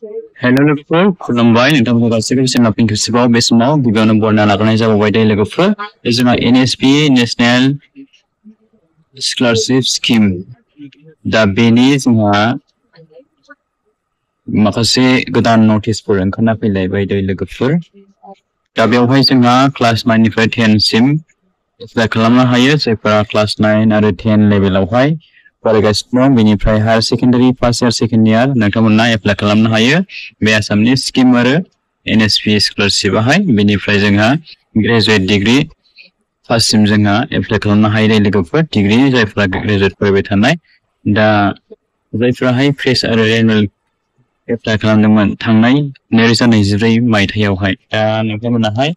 Hello लोगोफोर खुलुमबाय नोंथांमोनखौ गासैबो जोंना फिन खेबसेबाव बे समाव गिबियावनो बरना लाग्रोनाय जाबाय दे लोगोफोर जोंहा NSP नेशनेल स्कलारशिप स्किम दा बेनि जोंहा माखासे गोदान नटिसफोर ओंखारना फैलायबाय दे लोगोफोर दा बेवहाय जोंहा क्लास 9 निफ्राय 10 सिम एप्लाइ खालामनो हायो जायफोरा क्लास 9 आरो 10 लेभेलावहाय फरायगासिनो दं बेनिफ्राय higher secondary first year second year नोंथांमोना एप्लाइ खालामनो हायो बे आसामनि स्किम आरो NSP स्कलारशिपआहाय बेनिफ्राय जोंहा ग्रेजुवेट डिग्री फार्स्ट सिम जोंहा एप्लाइ खालामनो हायो लोगोफोर डिग्री जायफोरा ग्रेजुवेट फरायबाय थानाय दा जायफोराहाय फ्रेश आरो रेनुवेल एप्लाइ खालामदोंमोन थांनाय 2024 मायथाइयावहाय दा नोंथांमोनाहाय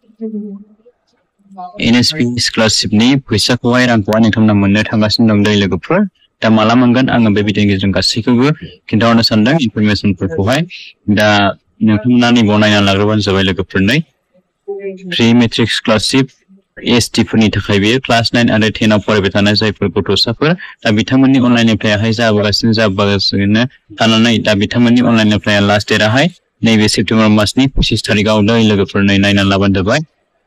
NSP स्कलारशिपनि फैसाखौहाय रांखौहाय नोंथांमोना मोननो थांगासिनो दं दै लोगोफोर दा माला मोनगोन आङो बे भिडिअनि गेजेरजों गासैखौबो खिन्थाहरनो सानदों इनफरमेसनफोरखौहाय दा नोंथांमोना नैबाव नायना लाग्रोबानो जाबाय लोगोफोरनै प्रि मेट्रिक स्कलारशिप ST फोरनि थाखाय बेयो क्लास 9 आरो 10 आव फरायबाय थानाय जायफोर गथ'साफोर दा बिथांमोननि अनलाइन एप्लाइआहाय जाबोगासिनो थानानै दा बिथांमोननि अनलाइन एप्लाइआ लास्ट डेटआहाय नैबे सेप्टेम्बर मासनि 25 थारिखआव दै लोगोफोरनै नायना लाबानो जाबाय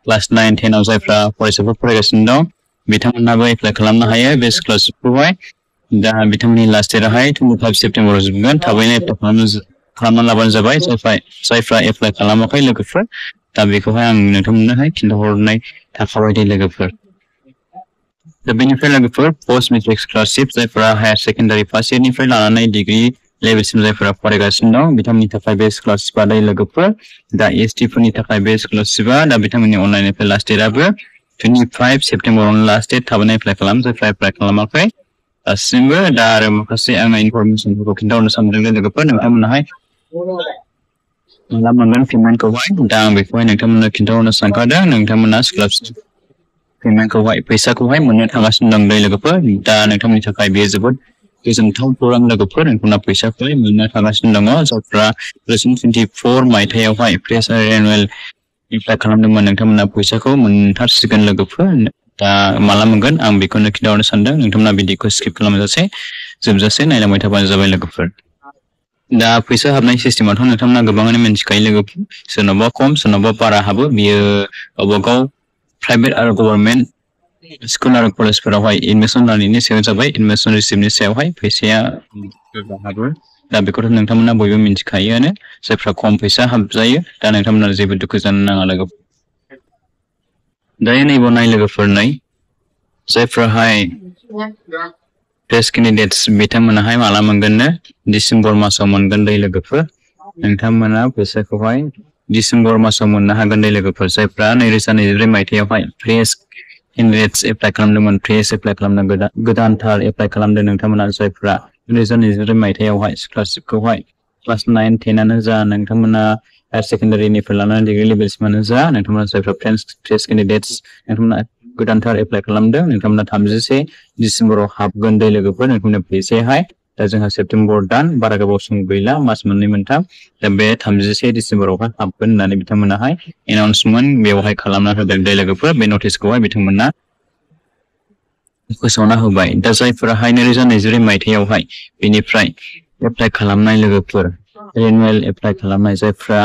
क्लास 9 10 आव जायफ्रा फरायसाफोर फरायगासिनो दं बिथांमोनाबो एप्लाइ खालामनो हायो बे स्कलारशिपखौहाय दा बिथांमोननि लास्ट डेटआहाय 25 सेप्टेम्बराव जोबगोन थाबैनो एप्लाइ खालामना लाबानो जाबाय जायफ्रा एप्लाइ खालामाखै लोगोफोर दा बेखौहाय आं नोंथांमोननोहाय खिन्थाहरनाय थाखाबाय दे लोगोफोर दा बेनिफ्राय लोगोफोर पोस्ट मेट्रिक स्कलारशिप जायफोरा हायर सेकेन्डारि फार्स्ट इयारनिफ्राय लानानै डिग्री लेभेलसिम जायफोरा फरायगासिनो दं बिथांमोननि थाखाय बे स्कलारशिपआ दै लोगोफोर दा ST फोरनि थाखाय बे स्कलारशिपआ दा बिथांमोननि अनलाइन एप्लाइ लास्ट डेटआबो 25 सेप्टेम्बरावनो लास्ट डेट थाबैनो एप्लाइ खालाम जायफ्रा एप्लाइ खालामाखै दासिमबो दा आरो माखासे आङो इनफरमेसनफोरखौ खिन्थाहरनो सानदों लोगोफोर नोंथांमोनाहाय माला मोनगोन पेमेन्टखौहाय दा आं बेखौहाय नोंथांमोननो खिन्थाहरनो सानखादों नोंथांमोना स्कलारशिप पेमेन्टखौहाय फैसाखौहाय मोननो थांगासिनो दं दै लोगोफोर दा नोंथांमोननि थाखाय बेयो जोबोद गोजोनथाव खौरां लोगोफोर नोंथांमोना फैसाखौहाय मोननो थांगासिनो दङ जायफ्रा 2024 मायथाइयावहाय फ्रेश आरो रेनुवेल एप्लाइ खालामदोंमोन नोंथांमोना फैसाखौ मोनथारसिगोन लोगोफोर दा माला मोनगोन आं बेखौनो खिन्थाहरनो सानदों नोंथांमोना भिडिअखौ स्किप खालामजासे जोबजासे नायलांबाय थाबानो जाबाय लोगोफोर दा फैसा हाबनाय सिस्टेमाथ' नोंथांमोना गोबाङानो मिन्थिखायो लोगोफोर सोरनावबा खम सोरनावबा बारा हाबो बियो गावबागाव प्राइभेट आरो गभर्नमेन्ट स्कुल आरो कलेजफोरावहाय एडमिसन लानायनि सायाव जाबाय एडमिसन रिसिप्टनि सायावहाय फैसाया हाबो दा बेखौथ' नोंथांमोना बयबो मिन्थिखायोआनो जायफ्रा खम फैसा हाबजायो दा नोंथांमोना जेबो दुखु जानो नाङा लोगोफोर दायो नैबाव नाय लोगोफोरनै जायफ्राहाय टेस्ट केन्डिडेट्स बिथांमोनाहाय माला मोनगोननो डिसेम्बर मासाव मोनगोन दै लोगोफोर नोंथांमोना फैसाखौहाय डिसेम्बर मासाव मोननो हागोन दै लोगोफोर जायफ्रा 2024 मायथाइयावहाय फ्रेश केन्डिडेट्स एप्लाइ खालामदोंमोन फ्रेश एप्लाइ खालामदों गोदानथार एप्लाइ खालामदों नोंथांमोना जायफ्रा 2024 मायथाइयावहाय स्कलारशिपखौहाय क्लास 9 10 आनो जा नोंथांमोना हायर सेकेन्डारिनिफ्राय लानानै डिग्री लेभेलसिमानो जा नोंथांमोना जायफ्रा फ्रेश केन्डिडेट्स नोंथांमोना गोदानथार एप्लाइ खालामदों नोंथांमोना 31 डिसेम्बराव हाबगोन दै लोगोफोर नोंथांमोना फैसायाहाय दा जोंहा सेप्टेम्बर दान बारा गोबाव सम गैला मास मोननै मोनथाम दा बे 31 डिसेम्बरावहाय हाबगोन होननानै बिथांमोनाहाय एनाउन्समेन्ट बेवहाय खालामना होदों दै लोगोफोर बे नटिसखौहाय बिथांमोना फोसावना होबाय दा जायफोराहाय 2024 मायथाइयावहाय बेनिफ्राय एप्लाइ खालामनाय लोगोफोर रेनुवेल एप्लाइ खालामनाय जायफ्रा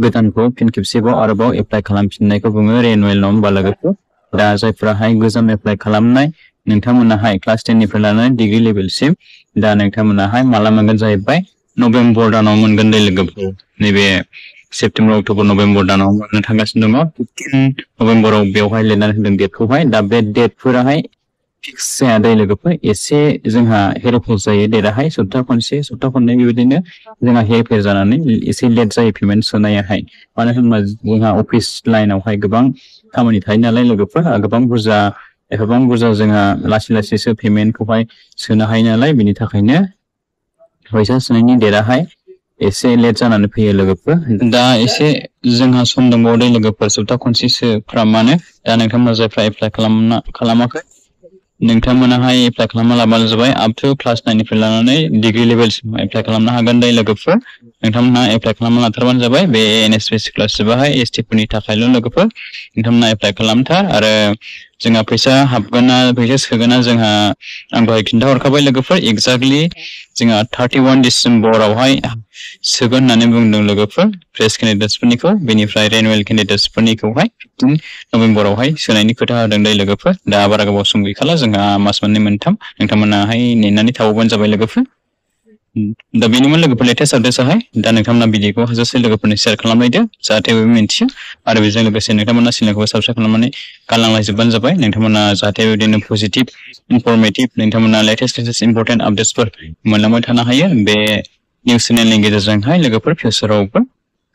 गोदानखौ फिन खेबसेबाव आरोबाव एप्लाइ खालामफिननायखौ बुङो रेनुवेल नङा होमबा लोगोफोर दा जायफोराहाय गोजाम एप्लाइ खालामनाय नोंथांमोनाहाय क्लास 10 निफ्राय लानानै डिग्री लेभेलसिम दा नोंथांमोनाहाय माला मोनगोन जाहैबाय नभेम्बर दानाव मोनगोन दै लोगोफोर नैबे सेप्टेम्बर अक्ट'बर नभेम्बर दानाव मोननो थांगासिनो दङ 15 नभेम्बराव बेवहाय लिरनानै होदों डेटखौहाय दा बे डेटफोराहाय फिक्स जाया दै लोगोफोर एसे जोंहा हेरफेर जायो डेटआहाय सप्ता खननै बेबायदिनो जोंहा हेरफेर जानानै एसे लेट जायो पेमेन्ट सोनायाहाय मानो होनबा जोंहा अफिस लाइनावहाय गोबां खामानि थायो नालाय लोगोफोर गोबां बुरजा जोंहा लासैसो पेमेन्टखौहाय सोनो हायो नालाय बिनि थाखायनो फैसा सोनायनि डेटआहाय एसे लेट जानानै फैयो लोगोफोर दा एसे जोंहा सम दंबावो दै लोगोफोर सप्ता खनसेसो फ्रामानो दा नोंथांमोना जायफ्रा एप्लाइ खालामाखै नोंथांमोनाहाय एप्लाइ खालामना लाबानो जाबाय आप टु क्लास 9 निफ्राय लानानै डिग्री लेभेलसिम एप्लाइ खालामनो हागोन दै लोगोफोर नोंथांमोना एप्लाइ खालामना लाथारबानो जाबाय बे NSP स्कलारशिपआहाय ST फोरनि थाखायल' लोगोफोर नोंथांमोना एप्लाइ खालामथार आरो जोंहा फैसा हाबगोना फैसा सोगोना जोंहा आं दहाय खिन्थाहरखाबाय लोगोफोर एक्जेक्टलि जोंहा 31 डिसेम्बरावहाय सोगोन होननानै बुंदों लोगोफोर फ्रेश केन्डिडेट्सफोरनिखौ बेनिफ्राय रेनुवेल केन्डिडेट्सफोरनिखौहाय 15 नभेम्बरावहाय सोनायनि खोथा होदों दै लोगोफोर दा बारा गोबाव सम गैखाला जोंहा मास मोननै मोनथाम नोंथांमोनाहाय नेनानै थाबावबानो जाबाय लोगोफोर दा बेनिमोन लोगोफोर लेटेस्ट आपडेट्सआहाय दा नोंथांमोना भिडिअखौ हाजासे लोगोफोरनो शेयार खालामलायदो जाहाथे बयबो मिन्थियो आरो बेजों लोगोसे नोंथांमोना चेनेलखौबो साबस्क्राइब खालामनानै गालांलायजोबबानो जाबाय नोंथांमोना जाहाथे बिदिनो पजिटिभ इनफरमेटिभ नोंथांमोना लेटेस्ट आपडेट्सफोर मोनलांबाय थानो हायो बे निउस चेनेलनि गेजेरजोंहाय लोगोफोर फिउचारावबो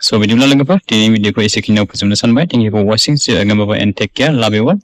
स' बिदिब्ला लोगोफोर दिनैनि भिडिअखौ एसेखिनियाव फोजोबनो सानबाय thank you for watching and take care love you all